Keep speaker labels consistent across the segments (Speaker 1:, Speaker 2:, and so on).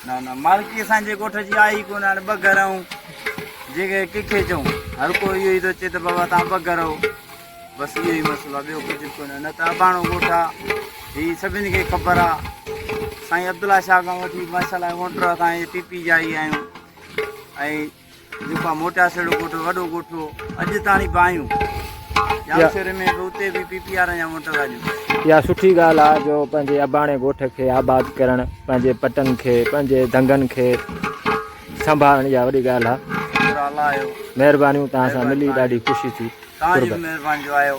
Speaker 1: نه نه مالڪي اسان جي ڳوٺ جي آهي ئي ڪونه هاڻي ٻه گهر آهيون جيڪي ڪنهن کي چئون هر ڪو اهو ئي ٿو چئي ته بابا تان ٻه گهر آهو بس اهو ئي مسئلو آهي ٻيو ڪجهه به ڪونه نه ته اباڻو ڳوٺ آهي هي سڀني کي خبر آهي سائين عبدالله شاهه کان وٺي ماشاءالله وونٽر اسان هي پي پي جا ئي آهيون ۽ جيڪو آ موٽياسيڙو ڳوٺ وڏو ڳوٺ هو اڄ تاڻي به آهيون ڄامشوري ۾ به اتي به پي پي وارن جا ووٽر آهيون.
Speaker 2: اها سٺي ڳالهه آ جو پنهنجي اباڻي ڳوٺ کي آباد ڪرڻ پنهنجي پٽن کي پنهنجي دنگن کي سنڀالڻ اها وڏي ڳالهه آ.
Speaker 1: شڪر الله جو.
Speaker 2: مهربانيون توهان سان ملي ڏاڍي خوشي ٿي.
Speaker 1: توهان جي به مهرباني جو آيو.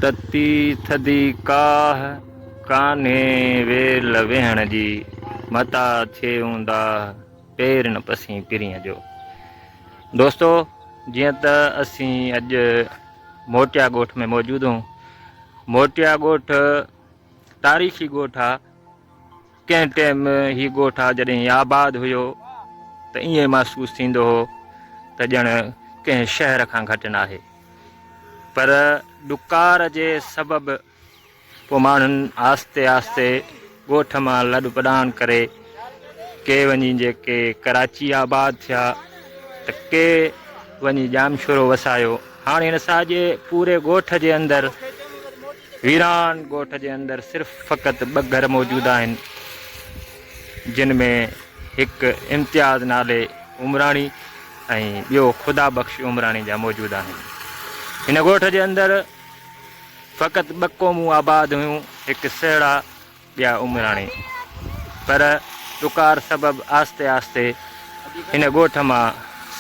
Speaker 2: تتي ٿڌي ڪاهه، ڪانهي ويل ويهڻ جي، متا ٿئي اونداهه، پير نه پسين پرينء جو. دوستو جيئن ته اسين اڄ موٽيا ڳوٺ ۾ موجود هون. موٽيا ڳوٺ تاريخي ڳوٺ آ. ڪنهن ٽيم هي ڳوٺ آ جڏهن هي آباد هيو ته ائين محسوس ٿيندو هو ته ڄڻ ڪنهن شهر کان گهٽ ناهي پر ڏڪار جي سبب پوء ماڻهن آهستي آهستي ڳوٺ مان لڏ پڏاڻ ڪري ڪي وڃي جيڪي ڪراچي آباد ٿيا ته ڪي وڃي ڄامشورو وسايو هاڻي هن ساڄي پوري ڳوٺ جي اندر ويران ڳوٺ جي اندر صرف فقط ٻه گهر موجود آهن، جن ۾ هڪ امتياز نالي عمراڻي ۽ ٻيو خدا بخش عمراڻي جا موجود آهن. هن ڳوٺ جي اندر فقط ٻه قومون آباد هيون، هڪ سهڙا ٻيا عمراڻي پر ڏڪار سبب آهستي آهستي هن ڳوٺ مان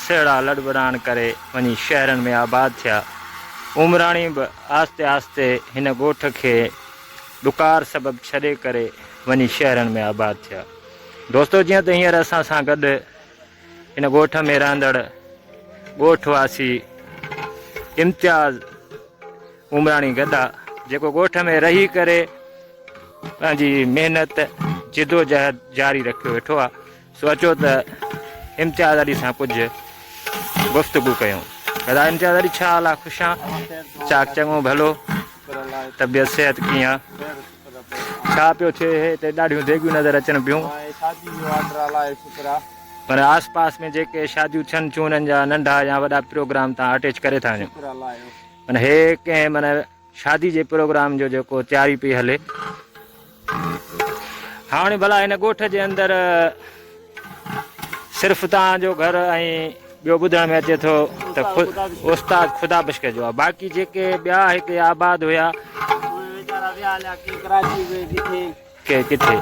Speaker 2: سهڙا لڏپلاڻ ڪري وڃي شهرن ۾ آباد ٿيا. عمراڻي به آهستي آهستي هن ڳوٺ کي ڏڪار سبب ڇڏي ڪري وڃي شهرن ۾ آباد ٿيا. دوستو جيئن ته هينئر اسان سان گڏ هن ڳوٺ ۾ رهندڙ ڳوٺ واسي امتياز عمراڻي گڏا جيڪو ڳوٺ ۾ رهي ڪري پنهنجي محنت جدوجهد جاري رکيو ويٺو آ سو اچو ته امتياز علي سان ڪجهه گفتگو ڪيون ادا امتياز علي ڇا حال آ خوش آن چاڪ چڱو ڀلو طبيعت صحت ڪيئن آ ڇا پيو ٿئي هتي ڏاڍيون ديڳيون نظر اچن پيون پر آس پاس ۾ جيڪي شاديون ٿين ٿيون انهن جا ننڍا يا وڏا پروگرام تان اٽيچ ڪري ٿا وڃو معنيٰ هي ڪنهن معنيٰ شادي جي پروگرام جو جيڪو تياري پئي هلي. هاڻي ڀلا هن ڳوٺ جي اندر صرف توهان جو گهر ۽ ٻيو ٻڌڻ ۾ اچي ٿو ته استاد خدا بخش جو آهي باقي جيڪي ٻيا هتي آباد هيا ڪي ڪٿي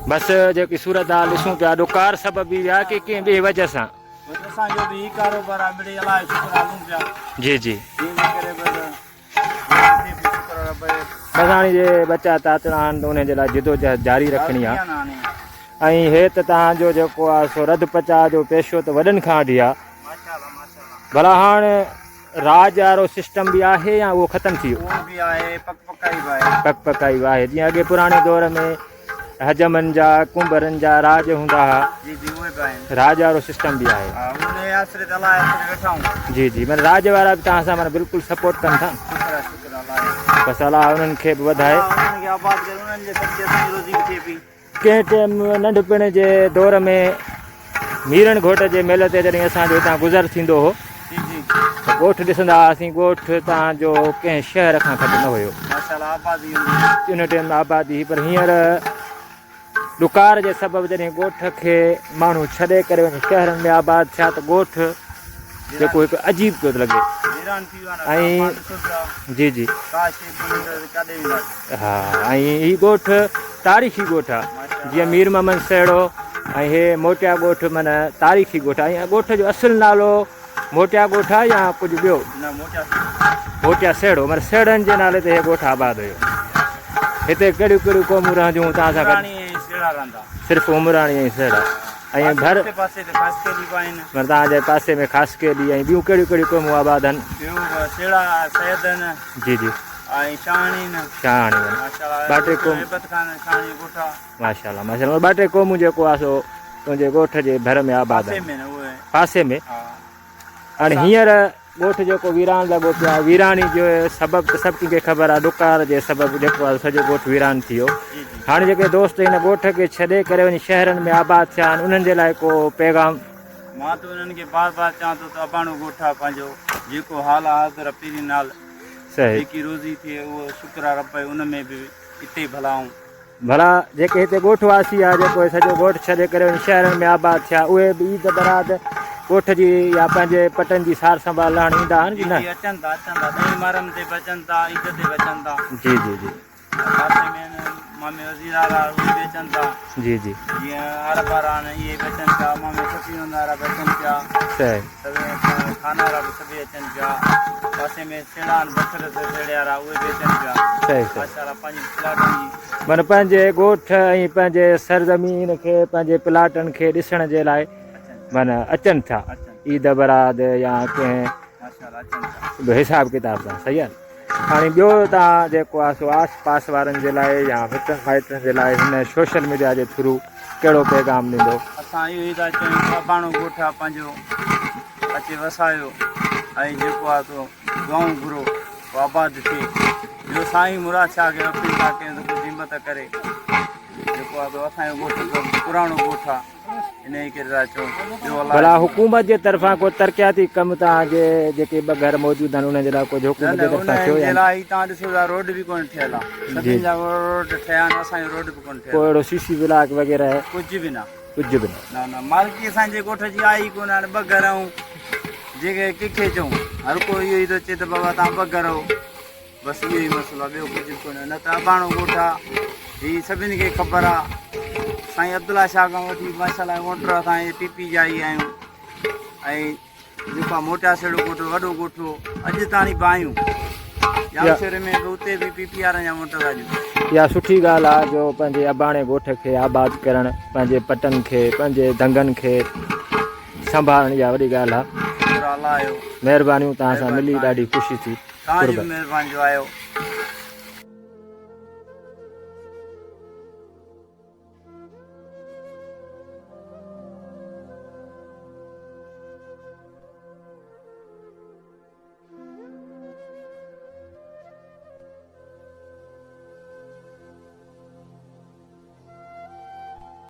Speaker 2: بس جيڪي صورت حال ڏسون پيا ڏڪار سبب ئي ويا ڪي ڪنهن ٻي وجه سان
Speaker 1: بس اسان جو به هي ڪاروبار آ مڙئي الله جو شڪر هلون پيا.
Speaker 2: جي جي.
Speaker 1: جنهن جي ڪري بس ٿئي پئي شڪر رب جو.
Speaker 2: بس هاڻي جي ٻچا تاتڙا آهن ته انهن جي لاء جدوجهد جاري رکڻي آ ۽ هي ته توهان جو جيڪو آ سو رڌ پچاء جو پيشو ته وڏن کان وٺي آ. ڀلا هاڻ راڄ وارو سسٽم به آهي يا اهو ختم ٿي ويو؟
Speaker 1: اهو به آهي پڪ پڪائي به آهي.
Speaker 2: پڪ پڪائي به آهي جيئن اڳي پراڻي دور ۾ حجمن جا ڪنڀرن جا راڄ هوندا ها.
Speaker 1: جي جي اهي به آهن.
Speaker 2: راڄ وارو سسٽم به آهي.
Speaker 1: ها ان جي آسري ته الله جي آسري ويٺا آهيون.
Speaker 2: جي جي معنيٰ راڄ وارا به توهان سان معنيٰ بلڪل سپورٽ ڪن ٿا.
Speaker 1: شڪر آهي شڪر الله جو.
Speaker 2: بس الله انهن کي به وڌائي.
Speaker 1: الله انهن کي آباد ڪري انهن جي صدقي اسان جي روزي به ٿئي پئي.
Speaker 2: ڪنهن ٽيم ننڍپڻ جي دور ۾ ميرڻ گهوٽ جي ميلي تي جڏهن اسان جو هتان گذر ٿيندو هو ته ڳوٺ ڏسندا هئاسين ڳوٺ تان جو ڪنهن شهر کان گهٽ نه هيو ان ٽيم آبادي هئي پر هينئر ڏڪار جي سبب جڏهن ڳوٺ کي ماڻهو ڇڏي ڪري وڃي شهرن ۾ آباد ٿيا ته ڳوٺ جيڪو هڪ عجيب پيو ٿو لڳي ۽ جي جي ها ۽ هي ڳوٺ تاريخي ڳوٺ آ جيئن مير محمد سهڙو ۽ هي موٽيا ڳوٺ معنی تاريخي ڳوٺ آ ۽ ڳوٺ جو اصل نالو موٽيا ڳوٺ آ يا ڪجهه ٻيو؟ موٽيا سهڙو معنی سهڙن جي نالي تي هي ڳوٺ آباد هيو. هتي ڪهڙيون ڪهڙيون قومون رهنديون هيون توهان سان گڏ؟ صرف عمراڻي ۽ سهڙا ۽ ڀر معنی توهان جي پاسي ۾ خاصخيلي ۽ ٻيون ڪهڙيون ڪهڙيون قومون آباد آهن؟ جي جي.
Speaker 1: ۽ شاهاڻي نه.
Speaker 2: شاهاڻي نه.
Speaker 1: ماشاءالله
Speaker 2: ٻه ٽي قوم.
Speaker 1: هيبت خان شاهاڻي ڳوٺ آ.
Speaker 2: ماشاءالله ماشاءالله ٻه ٽي قومون جيڪو آ سو تنهنجي ڳوٺ جي ڀر ۾ آباد
Speaker 1: پاسي ۾ نه اهي.
Speaker 2: پاسي ۾.
Speaker 1: ها.
Speaker 2: هاڻي هينئر ڳوٺ جيڪو ويران لڳو پيو آهي ويراني جو سبب ته سڀ ڪنهن کي خبر آهي ڏڪار جي سبب جيڪو آهي سڄو ڳوٺ ويران ٿي ويو هاڻي جيڪي دوست هن ڳوٺ کي ڇڏي ڪري وڃي شهرن ۾ آباد ٿيا آهن انهن جي لاء ڪو پيغام.
Speaker 1: مان ته انهن کي بار بار چوان ٿو ته اباڻو ڳوٺ آهي پنهنجو جيڪو حال آهي حاضر آهي پرين نال جيڪي روزي ٿئي اهو شڪر آهي رب جو ان ۾ به اتي ڀلا آهون.
Speaker 2: ڀلا جيڪي هتي ڳوٺ واسي آ جيڪو هي سڄو ڳوٺ ڇڏي ڪري وڃي شهرن ۾ آباد ٿيا اهي به عيد براد ڳوٺ جي يا پنهنجي پٽن جي سار سنڀال لهڻ ايندا آهن ڪي نه؟
Speaker 1: جي جي اچن ٿا اچن ٿا ڏهين محرم تي به اچن ٿا عيد تي به اچن ٿا.
Speaker 2: جي جي جي.
Speaker 1: پاسي ۾ آهن مامي وزير وارا اهي به اچن ٿا.
Speaker 2: جي جي.
Speaker 1: جيئن عرب وارا آهن اهي به اچن پيا مامي صفي وارا به اچن پيا.
Speaker 2: صحيح.
Speaker 1: خان وارا به سڀئي اچن پيا. پاسي ۾ سيڙا آهن بکر سيڙي وارا اهي به اچن پيا.
Speaker 2: صحيح صحيح.
Speaker 1: ماشاءالله پنهنجي پلاٽن جي.
Speaker 2: معنيٰ پنهنجي ڳوٺ ۽ پنهنجي سرزمين کي پنهنجي پلاٽن کي ڏسڻ جي لاء معنيٰ اچن ٿا عيد براد يا ڪنهن به حساب ڪتاب سان صحيح آهي هاڻي ٻيو تان جيڪو آهي سو آس پاس وارن جي لاء يا مٽن مائٽن جي لاء هن سوشل ميڊيا جي ٿرو ڪهڙو پيغام ڏيندو؟
Speaker 1: اسان اهو ئي ٿا چاهيون ته اباڻو ڳوٺ آهي پنهنجو اچي وسايو ۽ جيڪو آهي سو دعائون گهرو اهو آباد ٿئي ٻيو سائين مراد شاهه کي اپيل ٿا ڪيون ته ڪجهه همت ڪري جيڪو آهي سو اسان جو ڳوٺ پراڻو ڳوٺ آهي انهيء ڪري ٿا چئون ٻيو الله
Speaker 2: ڀلا حڪومت جي طرفان ڪو ترقياتي ڪم توهان جي جيڪي ٻه گهر موجود آهن انهن جي لاء ڪجهه
Speaker 1: نه
Speaker 2: حڪومت
Speaker 1: نه
Speaker 2: جي طرفان
Speaker 1: انهن
Speaker 2: ٿيو
Speaker 1: جي
Speaker 2: يا
Speaker 1: لاء هي توهان ڏسو ٿا روڊ به ڪونه ٺهيل آهي
Speaker 2: جي
Speaker 1: سڀني جا روڊ ٺهيا آهن اسان جو روڊ به ڪونه
Speaker 2: ڪو
Speaker 1: ٺهيل آهي
Speaker 2: اهڙو سي سي بلاڪ وغيره
Speaker 1: ڪجهه به نه
Speaker 2: ڪجهه به نه.
Speaker 1: نه نه مالڪي اسان جي ڳوٺ جي آهي ئي ڪونه هاڻي ٻه گهر آهيون جيڪي ڪنهن کي چئون هر ڪو اهو ئي ٿو چئي ته بابا توهان ٻه گهر آهو بس اهو ئي مسئلو آهي ٻيو ڪجهه به ڪونهي نه ته اباڻو ڳوٺ آهي هي سڀني کي خبر آهي سائين عبدالله شاهه کان وٺي ماشاءالله ووٽر اسان هي پي پي جا ئي آهيون ۽ جيڪو آهي موٽيا سيڙو ڳوٺ وڏو ڳوٺ هو اڄ تاڻي به آهيون ڄامشوري ۾ به اتي به پي پي وارن جا ووٽر اڄ.
Speaker 2: اها سٺي ڳالهه آهي جو پنهنجي اباڻي ڳوٺ کي آباد ڪرڻ پنهنجي پٽن کي پنهنجي دنگن کي سنڀالڻ اها وڏي ڳالهه آهي.
Speaker 1: شڪر الله جو.
Speaker 2: مهربانيون توهان سان ملي ڏاڍي خوشي ٿي.
Speaker 1: توهان جي به مهرباني جو آيو.